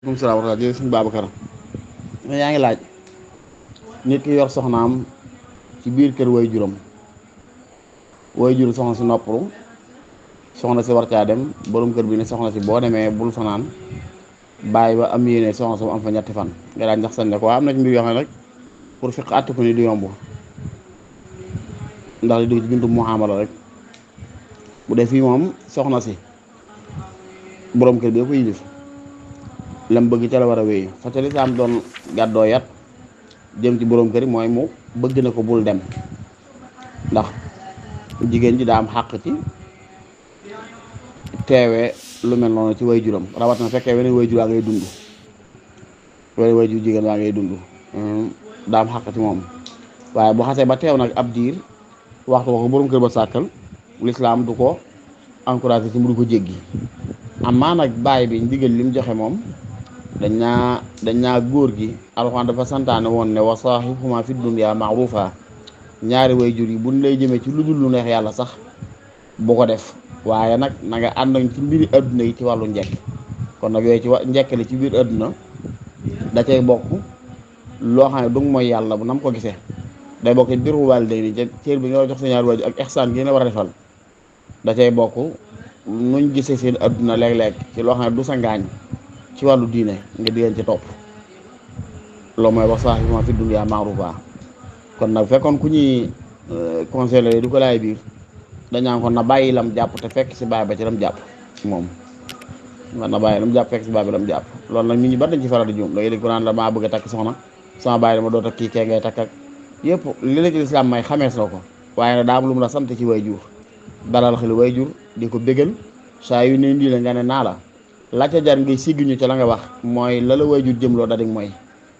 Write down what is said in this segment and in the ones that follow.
salaam wa rahmatulah jërëjëf suñu Babacar yaa ngi laaj nit ki yor soxnaam ci biir kër way juróom soxna si noppalu soxna si war caa dem borom kër bi ne soxna si boo demee bul fanaan bàyyi ba am yéene soxna si mu am fa ñetti fan nga laaj ndax sañ la ko am na ci mbir yoo xam ne rek pour fiq àtt ko ni du yomb ndax li dugg ci buntu muhaamala rek bu dee fii moom soxna si borom kër bi ko yilif lam bëgg ca la war a wéy fa ca lislaam doon gàddoo yat jëm ci borom kër mooy mu bëgg na ko bul dem ndax jigéen ji daa am xàq ci teewee lu mel noonu ci way juram rawat na fekkee weneen way jur waa ngay dund weneen way jur jigéen waa ngay dund daa am xàq ci moom waaye bu xasee ba teew nag ab diir waxtu ko borom kër ba sàkkal lislaam du ko encouragé ci mu du ko jéggi amaa nag baay bi ndigal lim joxe moom dañ naa góor gi alxuraan dafa santaane woon ne wa saahibhumaa fi dunya ma'ruufa ñaari way jur yi buñ lay jëmee ci lu dul lu neex yàlla sax bu ko def waaye nag na nga ànd ci mbiri adduna yi ci wàllu njekk kon nag yooyu ci njekk li ci biir adduna da cay bokk loo xam ne du mooy yàlla bu nam ko gisee day bokk ci birru waalidayni cër bi nga jox sa ñaari waajur ak ihsaan gi ne war a defal da cay bokk nuñ gisee seen adduna léeg-léeg ci loo xam ne du sa ngaañ ci wàllu diine nga di leen ci topp loolu mooy wax saahibhumaa fi dunya ma'ruufa kon nag fekkoon ku ñuy conseiller du ko laay biir dañaan kon na bàyyi lam jàpp te fekk si baay ba ci lam jàpp moom man na bàyyi lam jàpp fekk si baay ba lam jàpp loolu nag nit ñi bari dañ ci faral di juum da ngay dégg ko naan la maa bëgg a takk soxna sama bàyyi dama doo takk kii kee ngay takk ak yëpp li la ci lislaam may xamees na ko waaye nag daa am lu mu la sant ci way jur dalal xel way jur di ko bégal saa yu ne ndii la nga ne naa la ca jar ngay sigguñu ca la nga wax mooy la way jur jëmloo da dig mooy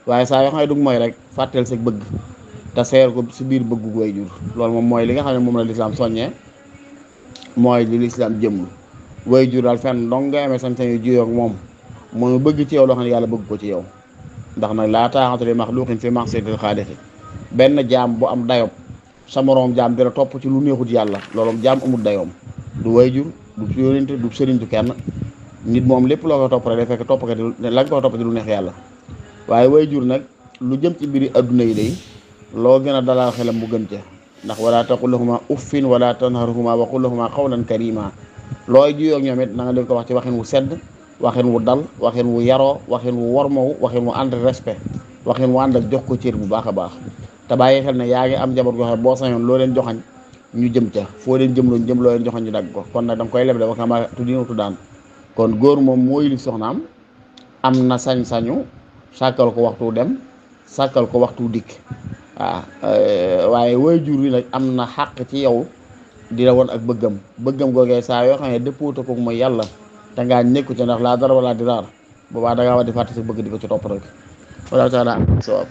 waaye saa yoo xam ne dug mooy rek fàtteel sa bëgg te seer ko si biir bëggu way jur loolu moom mooy li nga xam ne moom la lislaam soññee mooy li lislaam jëmlu way jur daal fenn dong nga amee sañ-sañ yu juyoo ak moom mooy bëgg ci yow loo xam ne yàlla bëgg ko ci yow ndax nag laa taa'ata li maxluuqin fi ma'siyatil xaaliqi benn jaam bu am dayob sa moroom jaam di la topp ci lu neexut yàlla loolu jaam amul dayoom du way jur du yónente du sëriñ du kenn nit moom lépp loo ko topp rek day fekk topp ka la nga ko topp ci lu neex yàlla waaye way jur nag lu jëm ci mbiri adduna yi day loo gën a dalal xelam mu gën ca ndax wala taqul lahuma uffin wala tanharhuma wa qul lahuma qawlan karima looy juyoo ak ñoom it na nga leen ko wax ci waxin wu sedd waxin wu dal waxin wu yaroo waxin wu wormawu waxin wu ànd respect waxin wu ànd ak jox ko cër bu baax a baax te bàyyi xel ne yaa ngi am njaboot goo xam boo sañoon loo leen joxañ ñu jëm ca foo leen jëm loon jëm loo leen joxañ ñu dagg ko kon nag danga koy leble wax nga ma tuddina tuddaan kon góor moom moo yilif soxnaam am na sañ-sañu sàkkal ko waxtu dem sàkkal ko waxtu dikk waaye waajur wi nag am na xàq ci yow di la woon ak bëggam googee saa yoo xam ne dëppoo ko mooy yàlla te ngaa nekku ci ndax laa dara wala diraar boobaa da ngaa war di fàtte sa bëgg di ko ci topp rek wala taala sawab